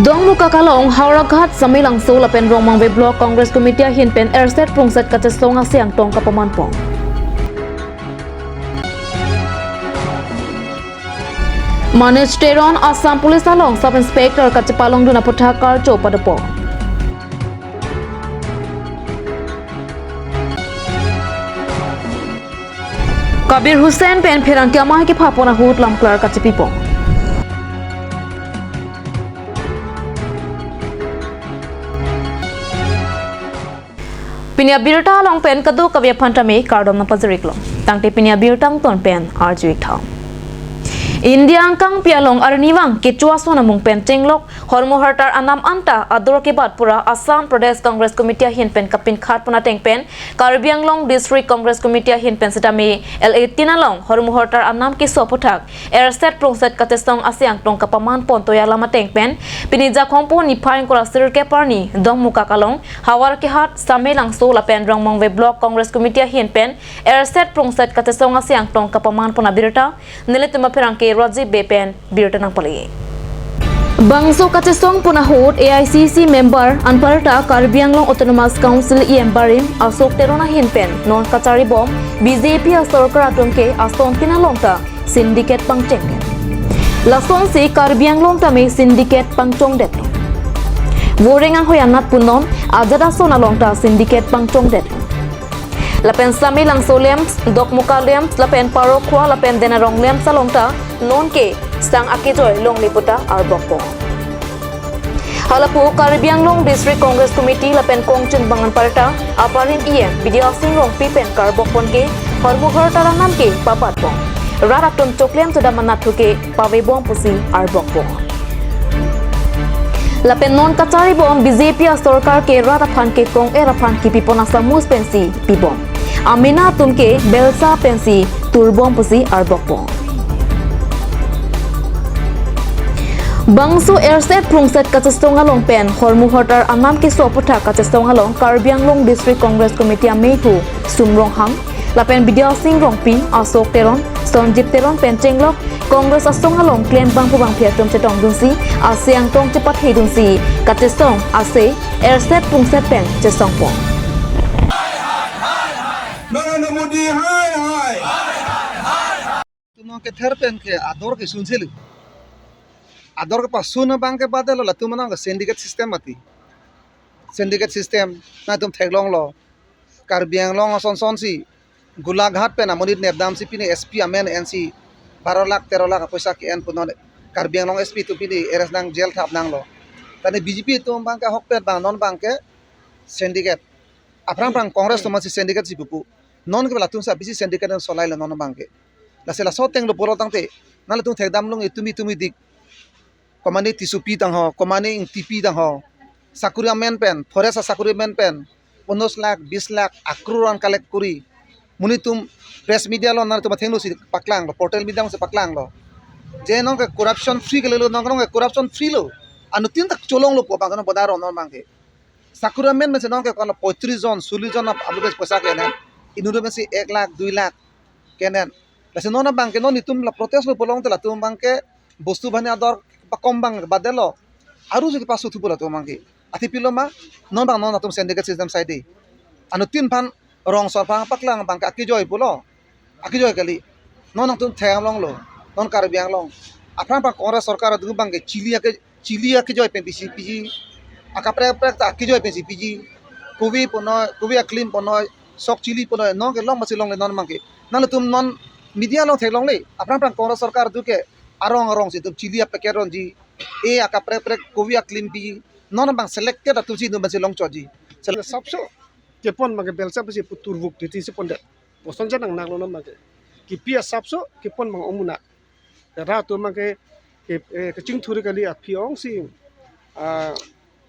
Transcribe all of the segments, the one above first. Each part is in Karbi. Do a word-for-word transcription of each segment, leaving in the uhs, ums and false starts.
Dongmukak along Howraghat, Samelangso lapen Rongmongve Block Congress Committee ahin pen erset prungset kachesong ase angtong kapamanpon. Manish Teron Assam Police along Sub Inspector kachepalongdun aphuthak karcho padopon. Kabir Hussain pen pherangke amei kephapon ahut lamklar kachepipon. Pini abirta along pen kadokave aphan tame kardom nangpajir-iklo. Tangte pini abirta angton pen arju-ik tha. India angkangpi along arnivang kecho ason amung pen chenglok hormu hartar anam anta ador kebat pura Assam Pradesh Congress Committee ahin pen kapinkhatpon ateng pen Karbi Anglong District Congress Committee ahin pen sitame L eighteen along hormu hartar anam keso aphuthak erset prungset kachesong ase angtong kapamanpon toya alam ateng pen pini Jakhong pu niphai ingkoi ra sirkep arni Dongmukak along Howraghat, Samelangso lapen Rongmongve Block Congress Committee ahin pen erset prungset kachesong ase angtong kapamanpon abirta nelitum apherangke Rajiv Bey pen birta nangpale. Bangso kachesongpon ahut A I C C member anparta Karbi Anglong Autonomous Council E M barim Ashok Teron ahin pen non kacharibom B J P asorkar atum ke asontin along ta syndicate pangcheng. Lasonsi Karbi Anglong tame syndicate pangchongdetlo. Voreng anghoi anat punon ajat ason along ta syndicate pangchongdetlo. Lapen Samelangso LAMPS, Dokmoka LAMPS, lapen Parokhwa, lapen Denarong LAMPS along ta nonke sang akejoi longle puta arbokpon. Halapu Karbi Anglong District Congress Committee lapen kongchunbang anparta aparim E M Bidya Sing Rongpi pen karbokpon ke hormu hartar anam ke papatpon. Rat atum choklem chedam anatthu ke pavebom pusi arbokpon. Lapen non kacharibom B J P asorkar ke rat aphan ke kong-er aphan kipipon asamus pensi pibom. Amena atum ke belsa pensi turbom pusi arbokpon. Bangso erset prungset kachesong along pen hormu hartar anam keso aphuthak kachesong along Karbi Anglong District Congress Committee ameiphu Sum Ronghang lapen Bidya Sing Rongpi, Ashok Teron, Sanjib Teron pen chenglok Congress asong along klembangpo bangphi atum chetongdunsi ase angtong chepathedunsi kachesong ase erset prungset pen chesongpon. Narendra Modi hai hai. Tum kether pen ke ador kesunsi lu. Ador kepasun abang ke badelo latum anang ke syndicate system mati. Syndicate system nangtum theklonglo. Karbi Anglong ason sonsi Golaghat pen amonit nepdamsi pini S P amen ensi baro lakh tero lakh apoisa ke-en punon Karbi Anglong S P atum pini arrest nang jail thap nanglo. Tani B J P atum abang ke ahokpet abang non abang ke syndicate. Aphrang aphrang Congress atum si syndicate si pupu. Non ke latum sa bisi syndicate nang solailo non abang ke. Lasi laso ateng lo pulo tangte nangtum thekdam long itum itum idik. Komane Tissopi tang ho, komane Ingtipi tang ho. Sakori amen pen, forest asakori amen pen, unos lakh, bis lakh, akror an collect kori. Monit atum press media lo nangtum athengno si paklanglo, portal media si paklanglo. Je nonke corruption free kalilo, nonke nonke corruption free lo. Anuttin ta cholonglo pu abang ke non bodai ro non abang ke. Sakori amen pensi nonke kono poitris jon, sollis jon ap-, aplu pensi poisa ke-en. Inut pensi ek lakh, dui lakh ke-en. Lasi non abang ke non itum la protest lo pulo tangte latum abang ke bostu bani ador pakom abang badelo. Aru si pasu thupo latum abang ke. Athe pilo ma, non abang non atum syndicate system saide. Anuttin aphan rong sor aphan paklang abang ke akejoi pulo. Akejoi kali. Non nangtum thek-am longlo. Non Karbi Anglong. Aphrang aphrang Congress sorkar atum abang ke chili ake, chili akejoi pensi piji. Akaprek prek ta akejoi pensi piji. Kobi punoi, kobi aklim punoi, sok chili punoi, nonke long masi longle non abang ke. Nangtum non media along theklongle. Aphrang aphrang Congress sorkar atum ke arong arong si itum chili apacket ronji. E akaprek prek kobi aklim piji. Non abang selected atum si itum pensi longchotji. Sel- Sabso kepon abang ke belsa pensi pu turvuk titi si pondet. Boson jan nang naklo non abang ke. Kipi asapso kepon abang ong munak. Rat atum abang ke, ke, eh, kachingthur kali aphi ongsi, ah,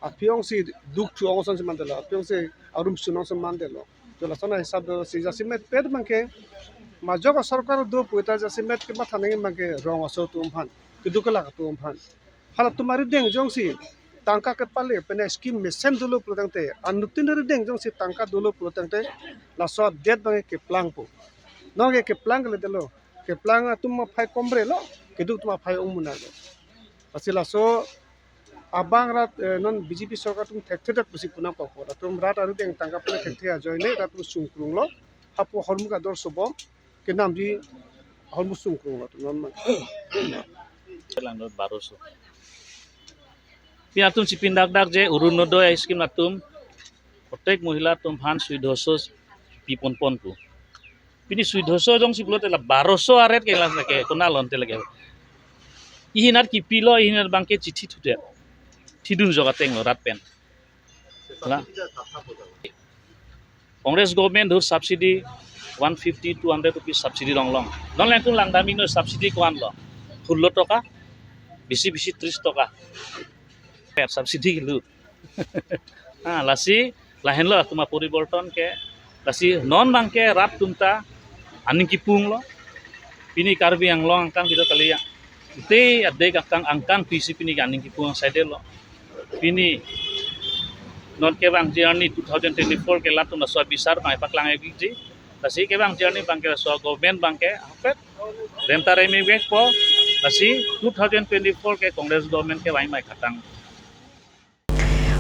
aphi ongsi duk thu ong ason si mandetlo, aphi ongsi arum sun ong ason mandetlo. To lason ahisap dosi jasemet pet abang ke, majok asorkar do pu ta jasemet kematha nangji abang ke rong aso atum aphan, keduk kelak atum aphan. Halatum arideng jongsi tangka kepale pen scheme mesen dolo pulo tangte, anuttin arideng jongsi tangka dolo pulo tangte, laso adet abang ke keplangpo. Nonke keplang kali dolo, keplang atum aphai kombre lo, keduk atum aphai ong munak lo. Lasi laso abang rat, eh, non B J P sorkar atum thekthedet pusi punang pakpot. Atum rat arudeng tangka pule thekthe ajoine rat atum sungkrunglo. Hapu ahormu kador sobom. Kenamji ahormu sungkrunglo atum non ma. Langdot baroso. Pini atum chipin dakdak je Orunodoi scheme atum protek mohila atum aphan sui doso piponpon pu. Pini sui doso jongsi pulote la baroso aret ke la ke konat along te lake. Ihinat kipilo, ihinat abangke chithi thudet. Thidun jok atenglo rat pen. La. Congress government dur subsidy one fifty, two hundred rupees subsidy longlong. Non langkun langdam ino subsidy ko-anlo. Thurlo toka, bisi bisi tris toka. Per subsidy kilu. Ah, lasi, lahenlo akuma poriborton ke, lasi non abangke rat atum ta aning kipunglo. Pini Karbi Anglong angkang kedo kali ya. Te adek angkang angkang pisi pini ke aning kipung saidelo. Pini non kevang journey two thousand twenty-four ke latum laso abisar abang paklang ebiji. Lasi kevang journey abangke laso government abangke apet renta remi vekpo. Lasi two thousand twenty-four ke Congress government kevang mai khatang.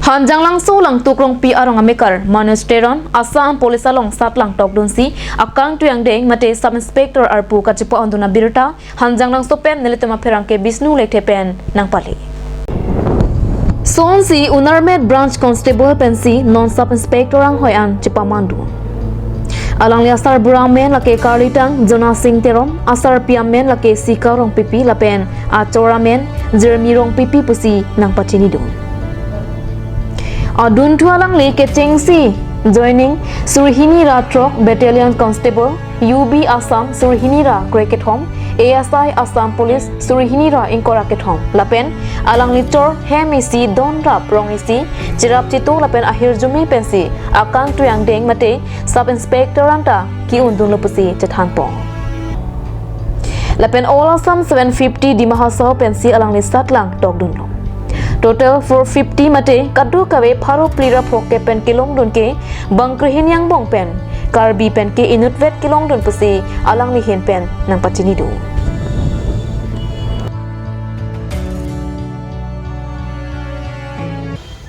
Hanjanglangso Langtuk Rongpi arong amekar Manoj Teron Assam Police along satlang tokdunsi akangtui angdeng mate Sub Inspector arpu kachepa-ondun abirta Hanjanglangso pen nelitum apherangke Bishnu Lekthe pen nangpale. Sonsi Unarmet Branch Constable pensi non Sub Inspector anghoi an chepamandun. Alangli asarbura amen lake karlitang Jona Singh Teron, asarpi amen lake Sika Rongpipi lapen achor amen Jeremy Rongpipi pusi nangpachinidun. Adunthu alangli kechengsi joining suri hini ra throk Battalion Constable U B Assam suri hini ra krekethom, A S I Assam Police suri hini ra ingkoi ra kethom lapen alangli chor hem isi, donrap rong isi, cherap chitu lapen ahirjume pensi akangtui angdeng mate Sub Inspector anta ki-undunlo pusi chethanpon. Lapen All Assam seven fifty Dima Hasao pensi alangli satlang tokdunlo. Total four fifty mate kadokave pharo phli ra phongo ke pen kelongdun ke bangkre hini angbong pen Karbi pen ke inutvet kelongdun pusi alangli ahin pen nangpachinidun.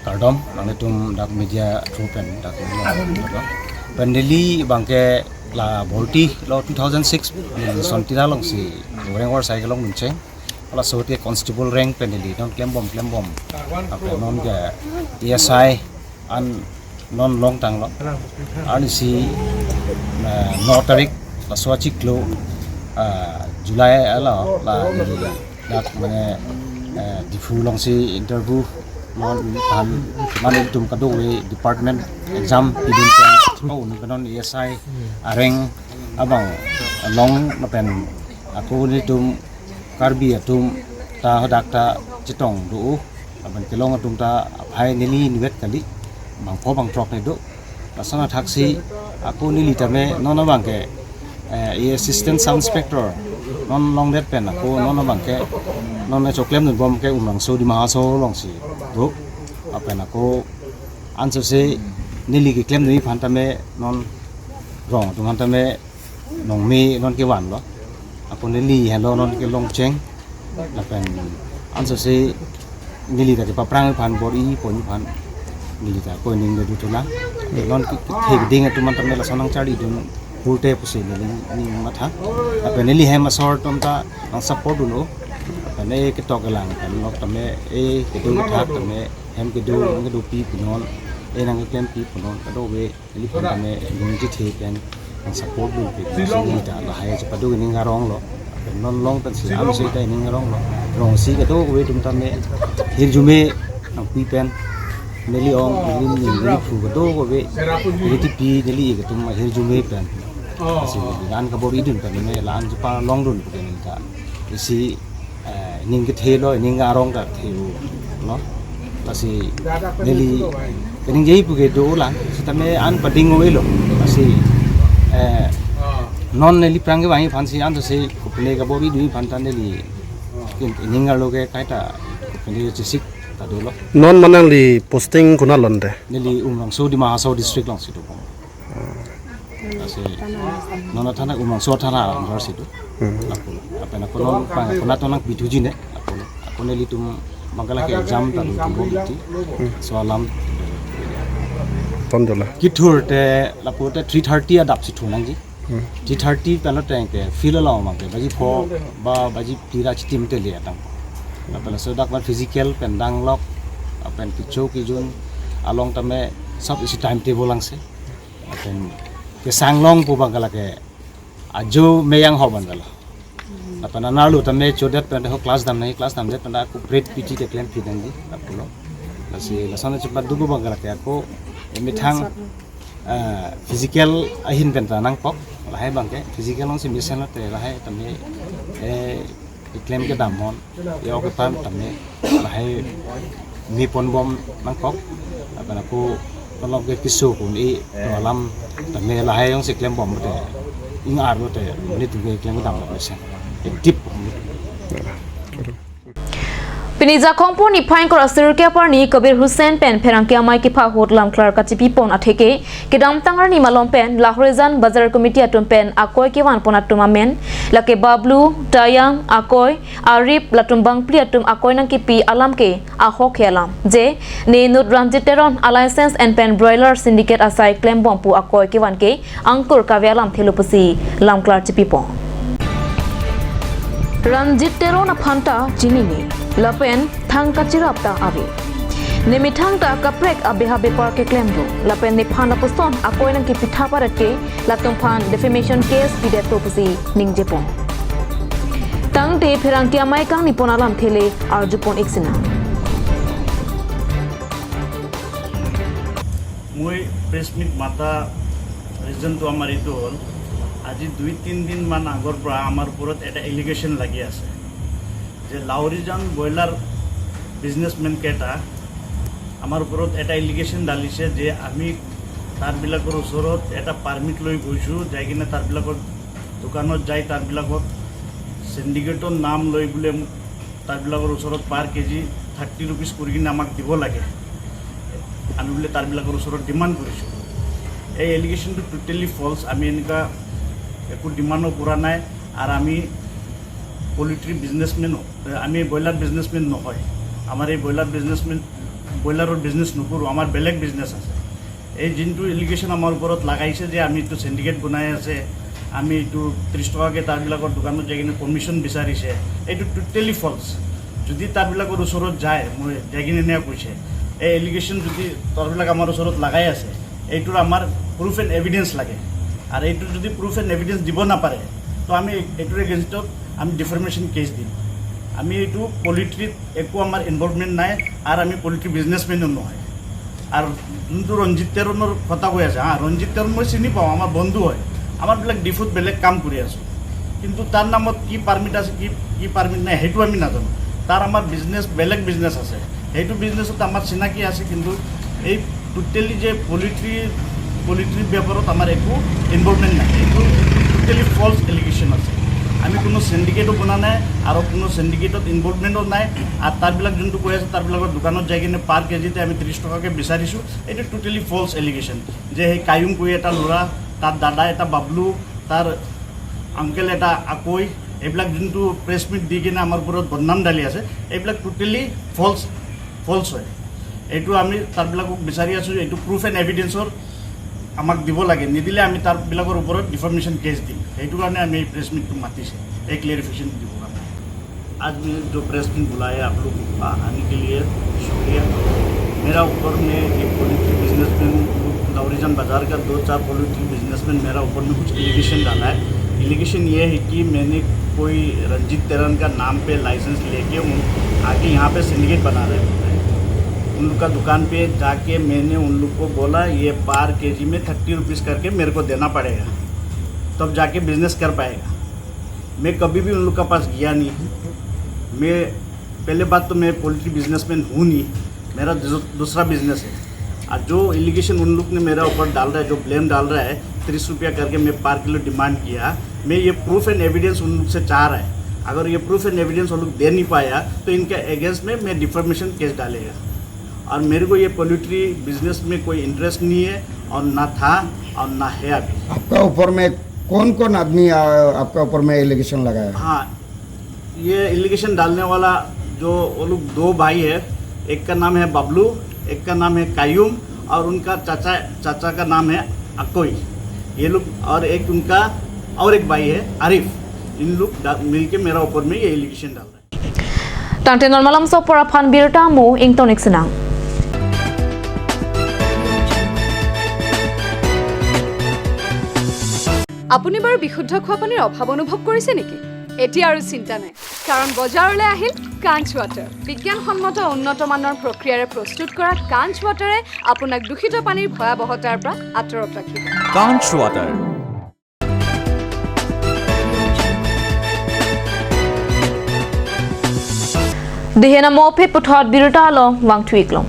Kardom, nanglitum dak media through pen dak kardom. Pen neli abangke la bhorti lo two thousand six, neli Sontira alongsi reng or sai kelongdun cheng. Laso te constable rank pen neli non klembom klembom. Ape non ke A S I an non longtanglo. Arnisi, eh, no tarik laso achiklo, ah, July alo la neli dak mane, eh, Diphu alongsi interview non pan mane itum kadokave department exam pidun pen, oh, non A S I areng abang long lapen ako nelitum Karbi atum ta hadak ta chetong do, lapen kelong atum ta aphai neli inutvet kali, bangpho bangthrok ne do. Lason athaksi ako neli tame non abangke, eh, i assistant sub inspector non longdet pen ako non abangke non le choklemdunbom ke Umrangso Dima Hasao alongsi do. Lapen ako ansose neli keklemdunji aphan tame non rong atum aphan tame nongme non kevanlo. Ako neli helo non kelong cheng. Lapen ansose neli ta kepaprang aphan bor-iponji aphan neli ta ako ning le dothulang. Non ke, kethek ding atum aphan tame lason nangcharlidun pulote pusi neli ning matha. Lapen neli hem asor atum ta nang support dunlo. Lapen e ketok kelang pen lok tame e kedo kethak tame hem kedo nang kedopi punon, e nang keklempi punon kadokave neliphan tame nung chethe pen nang support dunpe pusi neli ta lahai chepado ning aronglo. Non long pensi amsi ta ning aronglo. Rong isi kadokave atum tame hirjume nangpi pen neli ong neli ning neli phu kadokave neli tipi neli ik atum hirjume pen. Lasi neli an kabor-idun pen me la-an chepalongdun pen neli ta isi, eh, ning kethelo, ning arong ta thelo, no? Lasi neli kaningjeji puke dolang, sitame an pading avelo. Lasi, eh, non neli aphrang kevangji aphansi ansose kopine kabor-idunji aphan ta neli ning arlo ke kaita kopine chesik ta dolo. Non mane nangli posting konat along te? Neli Umrangso Dima Hasao district alongsi do. Lasi non athana Umrangso athana angarsi do. Hmm. Lapu. Lapen ako non pang, ako nat nangpithuji ne. Ako, ako nelitum Bang ke lake exam ta dun tum bom ti. So alam ton dola. Kithur te lapu te three thirty adap si thur nangji. Three thirty pen lo teng ke field along bang ke baji pho ba baji phli ra chitim te le atang. Lapen laso dak ban physical pen danglok, lapen kecho kejun along tame sab isi timetable angse. Lapen kesang long pu bang ke lake ajo meyang ho ban ke lo. Lapen anerlo tame chodet pen ho class dam nai, class damdet pen ako prep P T keklem phi nangji lapulo. Lasi lason chepat dubu bang ke lake ako emethang, eh, physical ahin pen ta nangkok, lahai bang ke physical along si mesen te lahai tame, eh, keklem kedam hon, ya oke pan tame lahai me pon bom nangkok, lapen ako tolok ke keso kun i to alam tame lahai along si klem bom te, ing-ar lo te, ni tu ke klem kedam lo mesen. Active. Pini Jakhong pon niphai ingkoi ra sirkep arni Kabir Hussain pen pherangke amei kepha ahut lamklar kachipi pon atheke, kedamtang arni malom pen Lahorijan Bazar Committee atum pen akoi kevan pon atum amen lake Bablu, Tayang, akoi, Arip, latum bangphli atum akoi nangkepi alam ke ahok he alam. Je, ne inut Ranjit Teron a license en pen broiler syndicate asai klem bom pu akoi kevan ke angkur kave alam thelo pusi lamklar chipi pon. Ranjit Teron aphan ta chinine, lapen thang kachirap ta ave. Ne methang ta kaprek abeha bepar keklem do, lapen nephan lapuson akoi nangkepi thap arat ke latum aphan defamation case pidet to pusi ningje pon. Tangte pherangke amei kangni pon alamthe le arju pon ik sinang. মই press meet মাতা ৰিজনটো আমাৰ এইটো হ'ল, আজি দুই তিনিদিনমান আগৰ পৰা আমাৰ ওপৰত এটা এলিগেশ্যন লাগি আছে যে লাউৰিজান ব্ৰইলাৰ বিজনেছমেনকেইটা আমাৰ ওপৰত এটা এলিগেশ্যন ঢালিছে যে আমি তাৰবিলাকৰ ওচৰত এটা পাৰ্মিট লৈ গৈছোঁ, যাই কিনে তাৰবিলাকৰ দোকানত যাই তাৰবিলাকক চিণ্ডিকেটৰ নাম লৈ বোলে তাৰবিলাকৰ ওচৰত পাৰ কেজি থাৰ্টি ৰুপিজ কৰি কিনে আমাক দিব লাগে, আমি বোলে তাৰবিলাকৰ ওচৰত ডিমাণ্ড কৰিছোঁ। এই এলিগেশ্যনটো টুটেলি ফল্চ। আমি এনেকুৱা একো ডিমাণ্ডো কৰা নাই। আৰু আমি পলিট্ৰি বিজনেছমেন, আমি ব্ৰইলাৰ বিজনেছমেন নহয়। আমাৰ এই ব্ৰইলাৰ বিজনেছমেন, ব্ৰইলাৰৰ বিজনেছ নকৰোঁ, আমাৰ বেলেগ বিজনেছ আছে। এই যোনটো এলিগেশ্যন আমাৰ ওপৰত লগাইছে যে আমি এইটো চিণ্ডিকেট বনাই আছে, আমি এইটো ত্ৰিছ টকাকৈ তাৰবিলাকৰ দোকানত যাই কিনে কমিশ্যন বিচাৰিছে, এইটো টুটেলি ফল্চ। যদি তাৰবিলাকৰ ওচৰত যায়, মই যাই কিনে এনেকুৱা কৈছে, এই এলিগেশ্যন যদি তাৰবিলাক আমাৰ ওচৰত লগাই আছে, এইটোৰ আমাৰ প্ৰুফ এণ্ড এভিডেন্স লাগে। আৰু এইটো যদি প্ৰুফ এণ্ড এভিডেন্স দিব নাপাৰে, তো আমি এইটোৰ এগেইনষ্টত আমি ডিফেমেশ্যন কেছ দিম। আমি এইটো পলিট্ৰিত একো আমাৰ ইনভলভমেণ্ট নাই, আৰু আমি পলিট্ৰি বিজনেছমেনো নহয়। আৰু যোনটো ৰঞ্জিত তেৰণৰ কথা কৈ আছে, হা, ৰঞ্জিত তেৰণ মই চিনি পাওঁ, আমাৰ বন্ধু হয়, আমাৰবিলাক ডিফুত বেলেগ কাম কৰি আছোঁ। কিন্তু তাৰ নামত কি পাৰ্মিট আছে, কি কি পাৰ্মিট নাই, সেইটো আমি নাজানো। তাৰ আমাৰ বিজনেছ, বেলেগ বিজনেছ আছে, সেইটো বিজনেছত আমাৰ চিনাকি আছে। কিন্তু এই টোটেলি যে পলিট্ৰি পলিট্ৰি বেপাৰত আমাৰ একো ইনভলভমেণ্ট নাই, এইটো টোটেলি ফল্চ এলিগেশ্যন আছে। আমি কোনো চিণ্ডিকেটো বনা নাই আৰু কোনো চিণ্ডিকেটত ইনভলভমেণ্টো নাই। আৰু তাৰবিলাক যোনটো কৈ আছে, তাৰবিলাকৰ দোকানত যাই কিনে পাৰ কেজিতে আমি ত্ৰিছ টকাকৈ বিচাৰিছোঁ, এইটো টোটেলি ফল্চ এলিগেশ্যন। যে সেই কায়ুম কৈ এটা ল'ৰা, তাৰ দাদা এটা বাবলু, তাৰ আংকেল এটা আকৈ, এইবিলাক যোনটো প্ৰেছ মিট দি কিনে আমাৰ ওপৰত বদনাম ঢালি আছে, এইবিলাক টোটেলি ফল্চ ফল্চ হয়। এইটো আমি তাৰবিলাকক বিচাৰি আছোঁ, এইটো প্ৰুফ এণ্ড এভিডেন্সৰ আমাক দিব লাগে, নিদিলে আমি তাৰবিলাকৰ ওপৰত ডিফেমেশ্যন কেছ দিম। সেইটো কাৰণে আমি এই প্ৰেছ মিটটো মাতিছে, এই ক্লেৰিফিকেশ্যন দিবৰ কাৰণে। आज मैं जो प्रेस मीट बुलाया आप लोग आने के लिए, शुक्रिया। मेरा ऊपर में एक पोल्ट्री बिजनेसमैन, लौरीजान बाजार का दो चार पोल्ट्री बिजनेसमैन मेरा ऊपर में कुछ एलिगेशन डाला है। एलिगेशन ये है कि मैंने कोई रंजीत तेरन का नाम पे लाइसेंस लेके उन आके यहाँ पे सिंडिकेट बना रहे हैं। उन लोग का दुकान पे जाके मैंने उन लोग को बोला, ये पार केजी में थर्टी रुपीस करके मेरे को देना पड़ेगा, तब जाके बिजनेस कर पाएगा। मैं कभी भी उन लोग का पास गया नहीं। मैं पहले बात तो मैं पोल्ट्री बिजनेसमैन हूँ नहीं, मेरा दू- दूसरा बिजनेस है। और जो एलिगेशन उन लोग ने मेरा ऊपर डाल रहा है, जो ब्लेम डाल रहा है, तीस रुपया करके मैं पर किलो डिमांड किया, मैं ये प्रूफ एंड एविडेंस उन लोग से चाह रहा है। अगर ये प्रूफ एंड एविडेंस उन लोग दे नहीं पाया तो इनके अगेंस्ट में मैं डिफेमेशन केस डालेगा। और मेरे को ये पोल्ट्री बिजनेस में कोई इंटरेस्ट नहीं है और ना था और ना है अभी। आपका ऊपर में कौन कौन आदमी आ, आपका ऊपर में एलिगेशन लगाया? हाँ, ये एलिगेशन डालने वाला जो वो लोग दो भाई है, एक का नाम है बबलू, एक का नाम है कायूम, और उनका चाचा, चाचा का नाम है अकोई। ये लोग और एक उनका और एक भाई है आरिफ। इन लोग डा-, मिलके मेरा ऊपर में ये एलिगेशन डाल रहे हैं। Tangte non malomso apor aphan birta mo ingtonik sinang. আপুনি বাৰু বিশুদ্ধ খোৱা পানীৰ অভাৱ অনুভৱ কৰিছে নেকি? এতিয়া আৰু চিন্তা নাই, কাৰণ বজাৰলৈ আহিল কাঞ্চ ৱাটাৰ। বিজ্ঞানসন্মত উন্নত মানৰ প্ৰক্ৰিয়াৰে প্ৰস্তুত কৰা কাঞ্চ ৱাটাৰে আপোনাক দূষিত পানীৰ ভয়াৱহতাৰ পৰা আঁতৰত ৰাখিব। কাঞ্চ water. Dihena mo phe puthot birta along vangthu-ik long.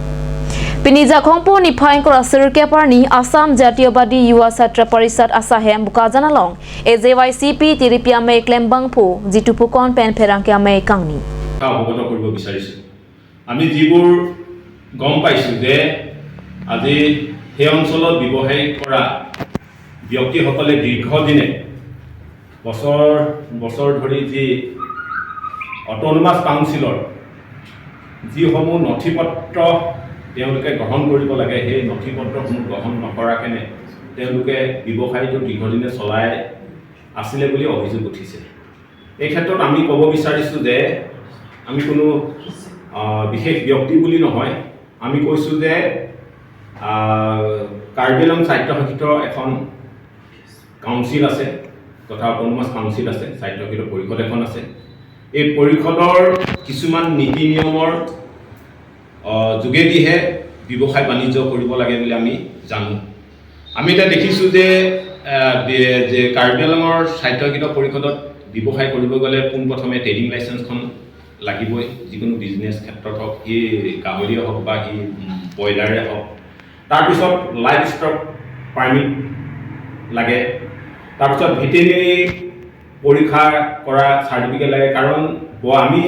Pini Jakhong po niphai ingkoi ra sirkep arni Assam Jatiyabadi Yuva Chhatra Parishad asahem Bokajan along A J Y C P tiripi amei klembangpo Jitu Phukan pen pherangke amei kangni. কথা অৱগত কৰিব বিচাৰিছোঁ। আমি যিবোৰ গম পাইছোঁ যে আজি সেই অঞ্চলত ব্যৱসায় কৰা ব্যক্তিসকলে দীৰ্ঘদিনে বছৰ বছৰ ধৰি যি অট'নমাছ কাউন্সিলৰ যিসমূহ নথি পত্ৰ তেওঁলোকে গ্ৰহণ কৰিব লাগে, সেই নথি পত্ৰসমূহ গ্ৰহণ নকৰাকেনে তেওঁলোকে ব্যৱসায়টো দীৰ্ঘদিনে চলাই আছিলে বুলি অভিযোগ উঠিছে। এই ক্ষেত্ৰত আমি ক'ব বিচাৰিছোঁ যে আমি কোনো, আহ, বিশেষ ব্যক্তি বুলি নহয়, আমি কৈছোঁ যে, আহ, কাৰ্বি আংলং স্বায়ত্তশাসিত এখন কাউন্সিল আছে তথা অট'নমাছ কাউন্সিল আছে, স্বায়ত্তশাসিত পৰিষদ এখন আছে। এই পৰিষদৰ কিছুমান নীতি নিয়মৰ, আহ, যোগেদিহে ব্যৱসায় বাণিজ্য কৰিব লাগে বুলি আমি জানো। আমি এতিয়া দেখিছোঁ যে, আহ, বি-, যে কাৰ্বি আংলঙৰ স্বায়ত্তশাসিত পৰিষদত ব্যৱসায় কৰিব গ'লে পোনপ্ৰথমে ট্ৰেডিং লাইচেন্সখন লাগিবই, যিকোনো বিজনেছ ক্ষেত্ৰত হওক, সি গাহৰিয়ে হওক বা সি, উম, ব্ৰইলাৰে হওক। তাৰপিছত লাইভ ষ্টক পাৰ্মিট লাগে, তাৰপিছত ভেটেৰিনেৰী পৰীক্ষা কৰা চাৰ্টিফিকেট লাগে। কাৰণ ব-, আমি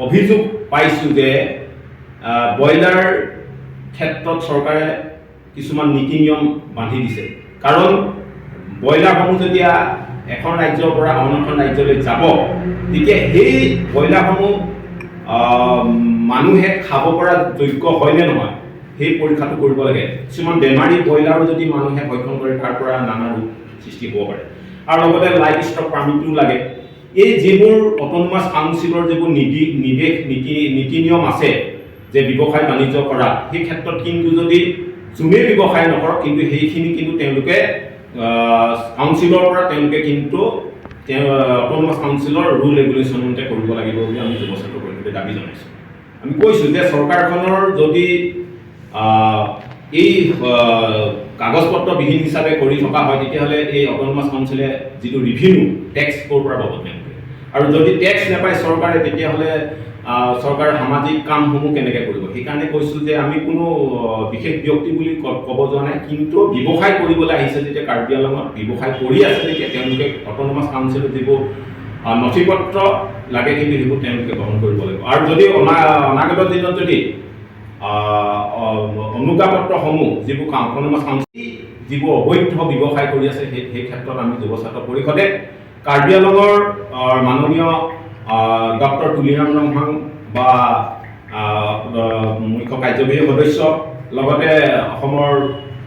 অভিযোগ পাইছোঁ যে, আহ, ব্ৰইলাৰ ক্ষেত্ৰত চৰকাৰে কিছুমান নীতি নিয়ম বান্ধি দিছে। কাৰণ ব্ৰইলাৰসমূহ যেতিয়া এখন ৰাজ্যৰ পৰা আন এখন ৰাজ্যলৈ যাব, তেতিয়া সেই ব্ৰইলাৰসমূহ, আহ, মানুহে খাব পৰা যোগ্য হয় নে নহয়, সেই পৰীক্ষাটো কৰিব লাগে। কিছুমান বেমাৰী ব্ৰইলাৰো যদি মানুহে ভক্ষণ কৰে, তাৰ পৰা নানা ৰোগ সৃষ্টি হ'ব পাৰে। আৰু লগতে লাইভ ষ্টক পাৰ্মিটো লাগে। এই যিবোৰ অট'নমাছ কাউন্সিলৰ যিবোৰ নীতি, নিৰ্দেশ, নীতি, নীতি নিয়ম আছে যে ব্যৱসায় বাণিজ্য কৰা, সেই ক্ষেত্ৰত কিন্তু যদি যোনে ব্যৱসায় নকৰক, কিন্তু সেইখিনি কিন্তু তেওঁলোকে, আহ, কাউন্সিলৰ পৰা তেওঁলোকে কিন্তু তেওঁ, আহ, অট'নমাছ কাউন্সিলৰ ৰুল ৰেগুলেশ্যন মতে কৰিব লাগিব বুলি আমি যুৱ ছাত্ৰ পৰিষদে দাবী জনাইছোঁ। আমি কৈছোঁ যে চৰকাৰখনৰ যদি, আহ, এই, আহ, কাগজ পত্ৰবিহীন হিচাপে কৰি থকা হয়, তেতিয়াহ'লে এই অট'নমাছ কাউন্সিলে যিটো ৰেভিনিউ, টেক্স ক'ৰ পৰা পাব তেওঁলোকে? আৰু যদি টেক্স নাপায় চৰকাৰে, তেতিয়াহ'লে, আহ, চৰকাৰে সামাজিক কামসমূহ কেনেকৈ কৰিব? সেইকাৰণে কৈছোঁ যে আমি কোনো, আহ, বিশেষ ব্যক্তি বুলি ক-, ক'ব যোৱা নাই, কিন্তু ব্যৱসায় কৰিবলৈ আহিছে যেতিয়া কাৰ্বি আংলঙত, ব্যৱসায় কৰি আছে যেতিয়া তেওঁলোকে অট'নমাছ কাউন্সিলৰ যিবোৰ, আহ, নথি পত্ৰ লাগে, কিন্তু সেইবোৰ তেওঁলোকে গ্ৰহণ কৰিব লাগিব। আৰু যদি অনা-, অনাগত দিনত যদি, আহ, অ-, অনুজ্ঞাপত্ৰসমূহ যিবোৰ কা-, অট'নমাছ কাউন্সিল যিবোৰ অবৈধ ব্যৱসায় কৰি আছে, সেই, সেই ক্ষেত্ৰত আমি যুৱ ছাত্ৰ পৰিষদে কাৰ্বি আংলঙৰ, আহ, মাননীয়, আহ, ডক্টৰ তুলিৰাম ৰংহাং বা, আহ, আহ, মুখ্য কাৰ্যবাহী সদস্য, লগতে অসমৰ,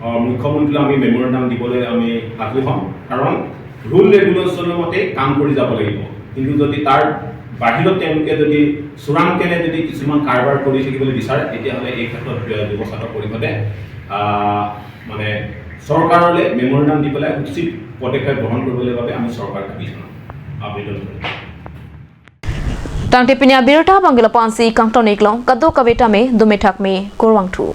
আহ, মুখ্যমন্ত্ৰীলৈ আমি মেমৰেণ্ডাম দিবলৈ আমি আগ্ৰহী হ'ম। কাৰণ ৰুল ৰেগুলেশ্যনৰ মতে কাম কৰি যাব লাগিব, কিন্তু যদি তাৰ বাহিৰত তেওঁলোকে যদি চোৰাং কেনে যদি কিছুমান কাৰবাৰ কৰি থাকিবলৈ বিচাৰে, তেতিয়াহ'লে এই ক্ষেত্ৰত, আহ, যুৱ ছাত্ৰ পৰিষদে, আহ, মানে চৰকাৰলৈ মেমৰেণ্ডাম দি পেলাই উচিত পদক্ষেপ গ্ৰহণ কৰিবলৈ বাবে আমি চৰকাৰক দাবী জনাম, আবেদন কৰিম। Tangte pini abirta abang ke lapu-ansi kangton-ik long, kadokave tame dome thakme kurvangthu.